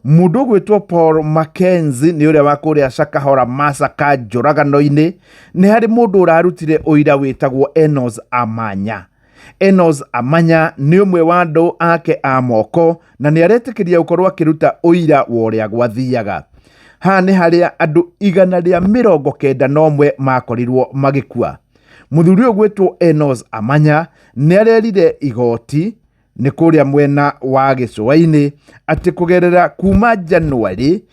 Mũndũ ũgwĩtwo Paul Mackenzie nĩ ũrĩa wa kũrĩa Shakahola Massacre njũragano-inĩ, nĩ harĩ mũndũ ũrarutire ũira wĩtagwo Enos Amanya. Enos Amanya nĩ ũmwe wa andũ ake a moko na nĩ aretĩkĩria gũkorwo akĩruta ũira wa ũrĩa gwathiaga. Haha nĩ harĩa andũ 191 makorirwo magĩkua. Mũthuri ũyũ gwĩtwo Enos Amanya nĩ arerire igoti nĩ kũrĩa mwena wa gĩcũa-inĩ atĩ kũgerera kuma January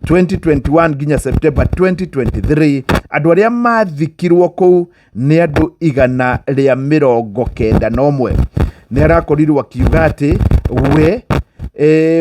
2021 nginya September 2023 andũ arĩa mathikirwo kũu nĩ andũ 191. Nĩ arakorirwo akiuga atĩ we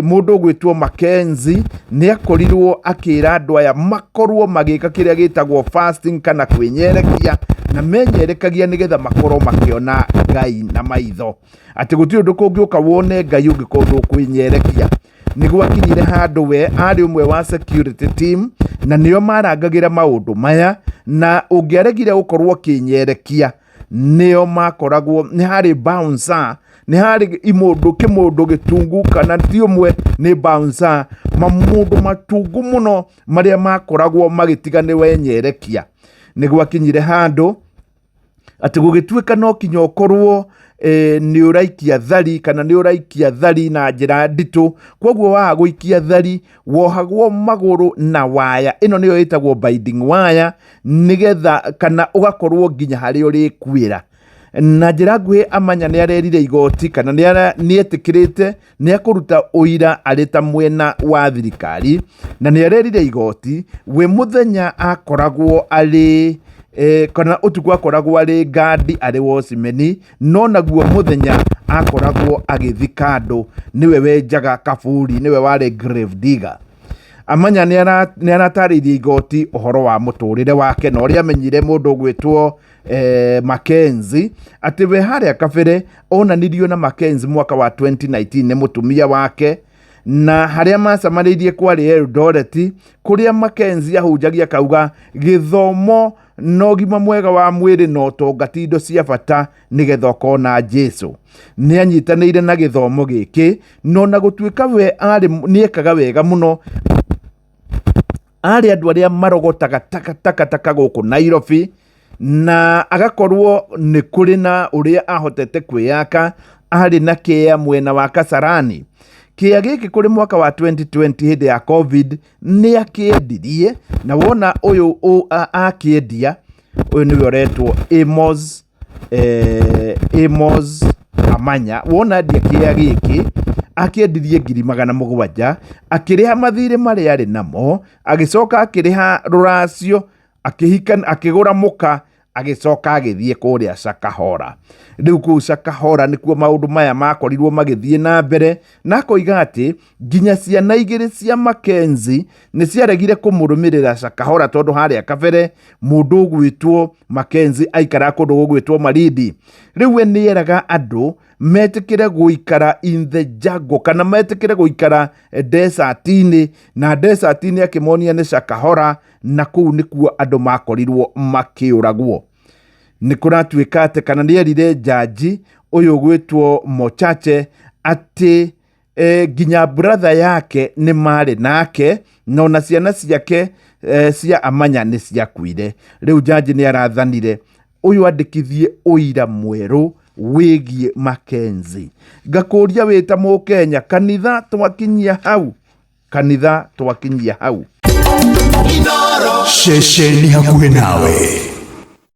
mũndũ ũgwĩtwo Mackenzie nĩ akorirwo akĩra andũ aya makorwo magĩka kĩrĩa gĩtagwo fasting kana kwĩnyerekia, na menyerekagia nĩgetha makorwo makĩona Ngai na maitho, atĩ gũtirĩ ũndũ kũngĩũka wone Ngai ũngĩkorwo ndũkwĩnyerekia. Nĩ gwakinyire handũ we arĩ ũmwe wa security team na nĩo marangagĩra maũndũ maya, na ũngĩaregire gũkorwo ũkĩnyerekia nĩo makoragwo, nĩ harĩ bouncer, nĩ harĩ imũndũ kĩmũndũ gĩtungu kana ti ũmwe nĩ bouncer, mamũndũ matungu mũno marĩa makoragwo magĩtiga nĩ wenyerekia. Nĩ gwakinyire handũ atĩ gũgĩtuĩka no kinya ũkorwo nĩ ũraikia thari kana nĩ ũraikia thari na njĩra nditũ, koguo waga gũikia thari wohagwo magũrũ na waya ĩno nĩyo ĩtagwo binding wire, nĩgetha kana ũgakorwo nginya harĩa ũrĩkuĩra. Na njĩra nguhĩ Amanya nĩ arerire igoti kana nĩ etĩkĩrĩte nĩ ekũruta ũira arĩ ta mwena wa thirikari, na nĩ arerire igoti we mũthenya akoragwo arĩ kana ũtukũ akoragwo arĩ ngandi arĩ watchman, no naguo mũthenya akoragwo agĩthika andũ, nĩwe wenjaga kaburi, nĩwe warĩ grave digger. Amanya nĩ aratarĩirie igoti ũhoro wa mũtũrĩre wake na ũrĩa amenyire mũndũ ũgwĩtwo Mackenzie, atĩ we harĩa kabere onanirio na Mackenzie mwaka wa 2019 nĩ mũtumia wake, na harĩa macemanĩirie kwarĩ Eldoret, kũrĩa Mackenzie ahunjagia akauga gĩthomo na ũgima mwega wa mwĩrĩ na ũtonga ti indo cia bata nĩgetha ũkona Jesu. Nĩ anyitanĩire na gĩthomo gĩkĩ, no na gũtuĩka we arĩ nĩekaga wega mũno, arĩ andũ arĩa marogotaga takataka gũkũ Nairobi, na agakorwo nĩ kũrĩ na ũrĩa ahotete kwĩyaka, arĩ na kĩa mwena wa Kasarani. Kĩa gĩkĩ kũrĩ mwaka wa 2020 hĩndĩ ya Covid nĩ akĩendirie, na wona ũyũ akĩendia, ũyũ nĩwe ũretwo Amos Amanya, wona endia kĩa gĩkĩ akĩendirie 700,000, akĩrĩha mathirĩ marĩa arĩ namo, agĩcoka akĩrĩha rũracio, akĩhika, akĩgũra mũka, agĩcoka agĩthiĩ kũrĩa Shakahola. Rĩu kũu Shakahola nĩkuo maũndũ maya makorirwo magĩthiĩ na mbere, na akoiga atĩ nginya ciana igĩrĩ cia Mackenzie nĩ ciaregire kũmũrũmĩrĩra Shakahola tondũ harĩa kabere mũndũ ũgwĩtwo Mackenzie aikaraga kũndũ gũgwĩtwo Malindi. Rĩu we nĩeraga andũ metĩkĩre gũikara in the jungle kana metĩkĩre gũikara desert-inĩ, na desert-inĩ akĩmonia nĩ Shakahola, na kũu nĩkuo andũ makorirwo makĩũragwo. Nĩ kũratuĩka atĩ kana nĩerire jaji ũyũ ũgwĩtwo Mochache atĩ nginya brother yake nĩ marĩ nake, na ona ciana ciake cia Amanya nĩ ciakuire. Rĩu jaji nĩ arathanire ũyũ andĩkithie ũira mwerũ wĩgiĩ Mackenzie. Ngakũria wĩ ta Mũkenya, kanitha twakinyia hau, kanitha twakinyia hau. Ceceni hakuhĩ nawe.